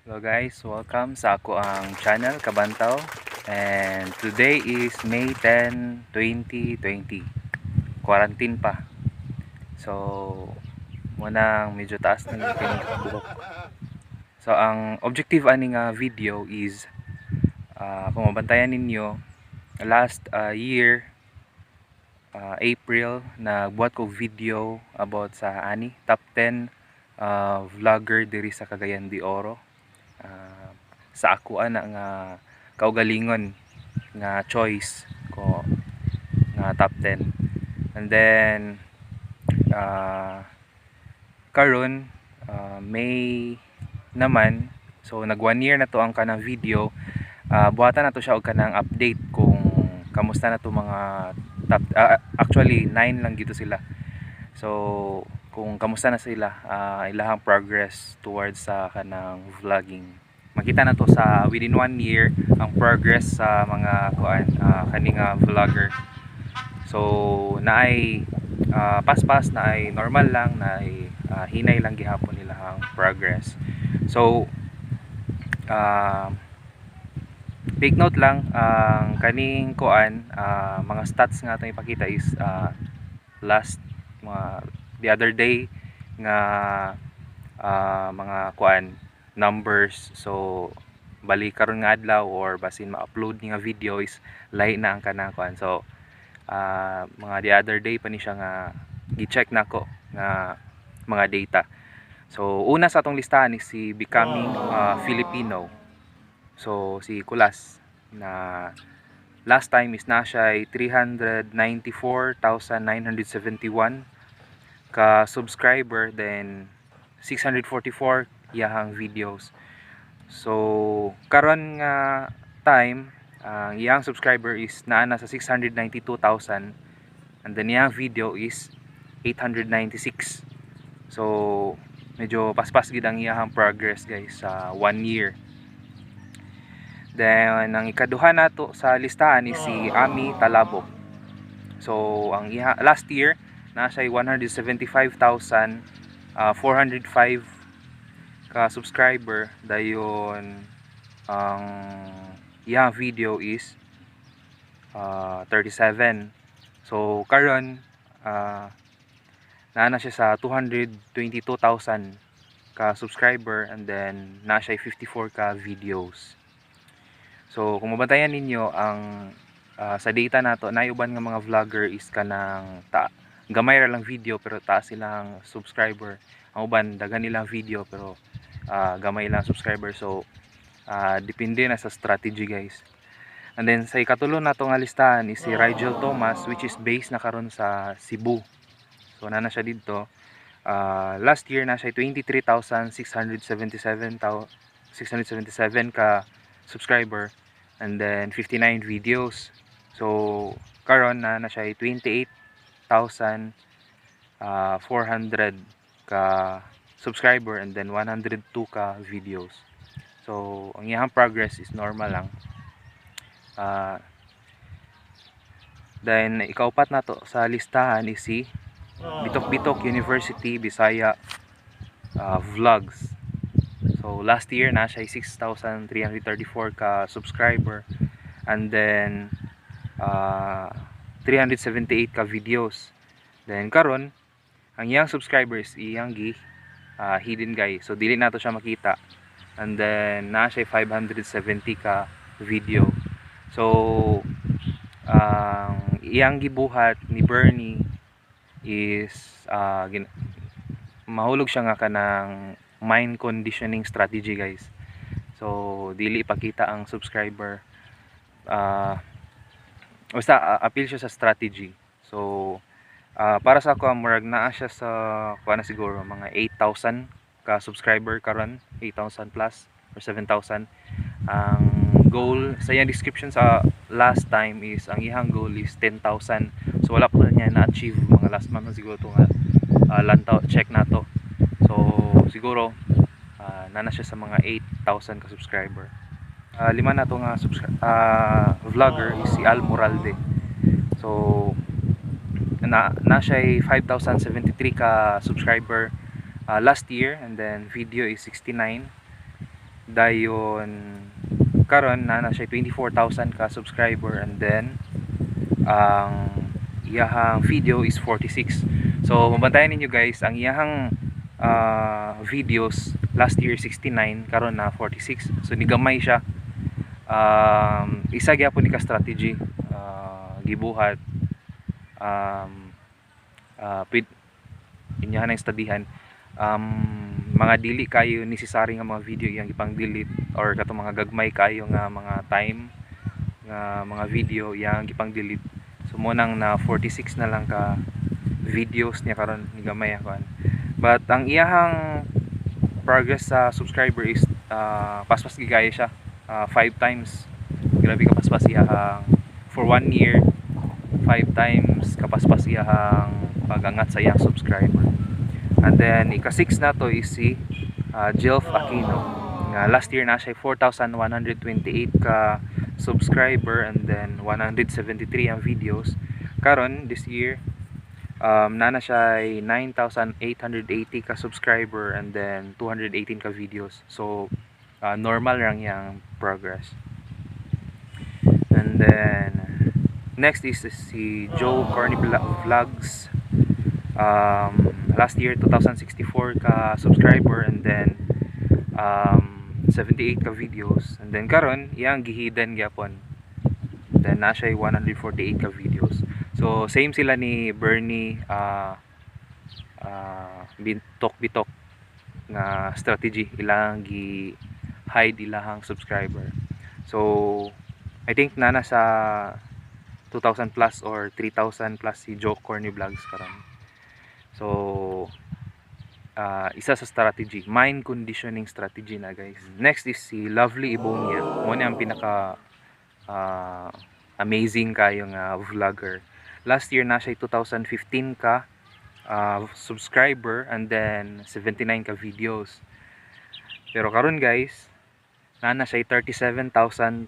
Hello guys, welcome sa akoang channel, Kabantaw. And today is May 10, 2020. Quarantine pa. So, munang medyo taas na yung buhok. So, ang objective ani nga video is kung mabantayan ninyo, last year April, nagbuhat ko video about sa ani top 10 vlogger diri sa Cagayan de Oro, sa ako ana nga kaugalingon nga choice ko nga top 10. And then karon May naman, so nag one year na to ang kanang video. Buhatan na to siya og kanang update kung kamusta na to mga top, actually 9 lang gito sila. So kung kamusta na sila, ilahang progress towards sa kanang vlogging. Makita na to sa within one year ang progress sa mga kuan, kani nga vlogger. So naay paspas, naay normal lang, naay hinay lang gihapon nila ang progress. So take note lang, ang kaning kuan, mga stats nga atong ipakita is last mga the other day nga mga kuan numbers. So bali karon nga adlaw or basin ma-upload ni nga video is lahi na ang kanang kuan. So mga the other day pa ni siya nga gi-check nako nga mga data. So una sa atong listahan is si Becoming Filipino. So si Kulas na last time is na siya ay 394,971 ka subscriber, then 644 iyahang videos. So karon nga time, ang iyang subscriber is naa na sa 692,000 and then iyang video is 896. So medyo paspas gid ang iyahang progress, guys, sa one year. Then ang ikaduha nato sa listahan is si Ami Talabok. So ang iya last year naa siya 175,405 ka subscriber, dayon ang iyang video is 37. So karon naa na siya sa 222,000 ka subscriber and then naa siya 54 ka videos. So kung mabantayan ninyo ang sa data nato, naay uban nga mga vlogger is kanang ta gamay ra lang video pero taas silang subscriber. Ang uban, daghan nilang video pero gamay lang subscriber. So depende na sa strategy, guys. And then sa ikatulo nato nga listahan is si Rigel Thomas, which is based na karon sa Cebu. So naa na siya didto. Last year naa siya 23,677 677 ka subscriber and then 59 videos. So karon naa na siya 28,400 ka subscriber and then 102 ka videos. So ang iyang progress is normal lang. Then ikaupat nato sa listahan is si Bitok Bitok University Bisaya Vlogs. So last year naa siya 6,334 ka subscriber and then 378 ka videos. Then karon ang iyang subscribers iyang gi hidden, guys. So dili nato siya makita. And then naa siya 570 ka video. So ang iyang gibuhat ni Bernie is mahulog siya nga kanang mind conditioning strategy, guys. So dili ipakita ang subscriber. Basta appeal siya sa strategy. So para sa ako, murag naa siya sa kuan na siguro mga 8,000 ka subscriber karon, 8,000 plus or 7,000. Ang goal sa iyang description sa last time is ang iyang goal is 10,000. So wala pa niya na-achieve. Mga last month na siguro to nga lantaw check nato. So siguro naa na siya sa mga 8,000 ka subscriber. Lima na to nga vlogger is si Al Moralde. So naa siya 5,073 ka subscriber last year and then video is 69. Dayon karon naa na siya 24,000 ka subscriber and then ang iyahang video is 46. So mabantayan ninyo, guys, ang iyahang videos last year 69, karon na 46. So nigamay siya. Isa gyapon ni ka strategy gibuhat inyahan ang studyhan, mga dili kayo necessary nga mga video iyang ipang delete or katong mga gagmay kayo nga mga time nga mga video iyang gipang delete. So mo nang na 46 na lang ka videos niya karon, ni gamay ako. But ang iyahang progress sa subscriber is paspas gigaya siya, 5 times. Grabe ka paspas iyahang for one year, 5 times kapaspas iyahang pagangat sa iyang subscriber. And then ika-6 na to is si Jilf Aquino nga last year na siya 4,128 ka subscriber and then 173 ang videos. Karon this year, naa na siya ay 9,880 ka subscriber and then 218 ka videos. So normal lang yung progress. And then next is si Joe Corny Vlogs. Last year 2064 ka subscriber and then 78 ka videos. And then karon iyang gihidden gyapon, then naa siya 148 ka videos. So same sila ni Bernie Bitok Bitok nga strategy, ilang gi hide ilahang subscriber. So I think na nasa 2,000 plus or 3,000 plus si Joe Corny Vlogs karon. So isa sa strategy, mind conditioning strategy na, guys. Next is si Lovely Ibonia. Mo ni ang pinaka amazing kayo nga vlogger. Last year na siya 2015 ka subscriber and then 79 ka videos. Pero karon, guys, naa na siya 37,200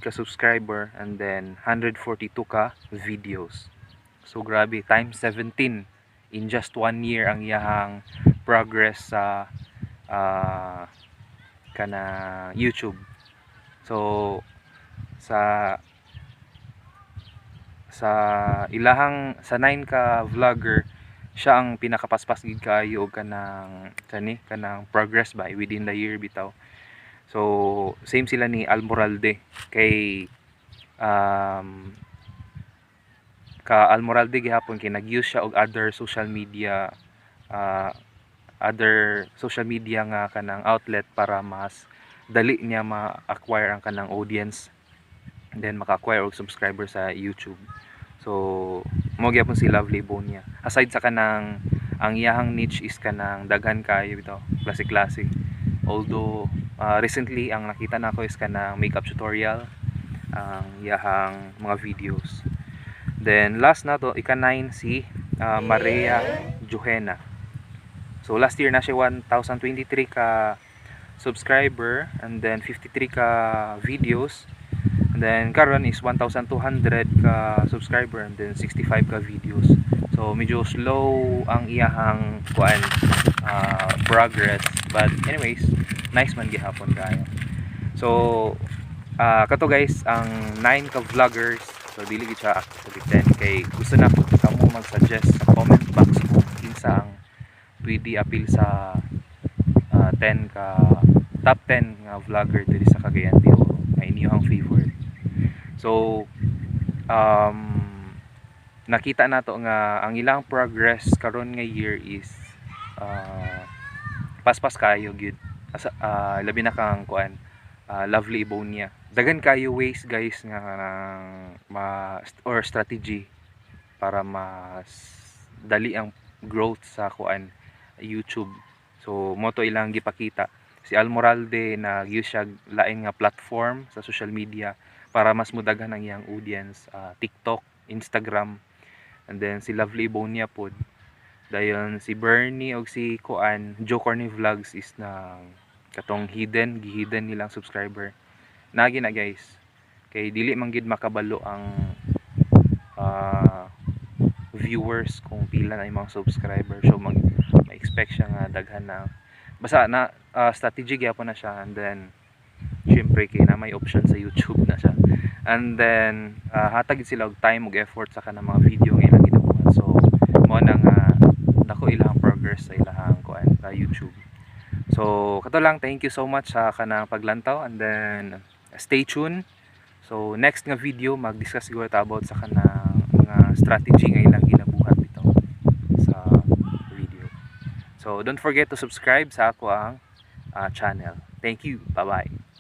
ka subscriber and then 142 ka videos. So grabe, times 17 in just one year ang iyahang progress sa kana YouTube. So sa ilahang sa 9 ka vlogger, siya ang pinakapaspas gid kaayo og kanang kani kanang progress ba within the year bitaw. So same sila ni Almoralde, kay ka Almoralde gihapon kay nag-use siya og other social media nga kanang outlet para mas dali niya ma-acquire ang kanang audience, then maka-acquire og subscriber sa YouTube. So mo gyapon si Lovely Bonia, aside sa kanang ang iyahang niche is kanang daghan kayo bitaw, klase-klase. Although recently ang nakita nako is kanang makeup tutorial ang iyahang mga videos. Then last na to, ika-9, si Maria Johena. So last year na siya 1023 ka subscriber and then 53 ka videos. And then karon is 1,200 ka subscriber and then 65 ka videos. So medyo slow ang iyahang kuan progress, but anyways, nice man gihapon kayo. So kato, guys, ang 9 ka vloggers. So dili gid siya actually 10 kay gusto na kamo mag-suggest sa comment box kung kinsa ang pwede apil sa 10 ka top 10 nga vlogger diri sa Cagayan de Oro nga inyong favorite. So nakita nato nga ang ilang progress karon nga year is paspas kayo gyud. Labi na kang kuan, Lovely Ibonia. Daghan kayo ways, guys, nga kanang ma or strategy para mas dali ang growth sa kuan YouTube. So mo to ilang gipakita. Si Almoralde, nag-use siya lain nga platform sa social media para mas mudaghan ang iyang audience, TikTok, Instagram. And then si Lovely Ibonia pod. Dayon si Bernie og si kuan Joe Corny Vlogs is na katong hidden, gihidden nilang subscriber. Nagi na, guys. Kay dili man gid makabalo ang viewers kung pila na yung mga subscriber. So mag ma-expect siya nga daghan na. Basta na strategy gyapon na siya. And then syempre kay na may option sa YouTube na siya. And then hatag gid sila og time ug effort sa kanang mga video nga ilang ginabuhat. So mao na nga dako ilang progress sa ilahang kuan sa YouTube. So kato lang, thank you so much sa kanang paglantaw and then stay tuned. So next nga video, mag-discuss siguro ta about sa kanang mga strategy nga ilang ginabuhat dito sa video. So don't forget to subscribe sa akoang channel. Thank you. Bye-bye.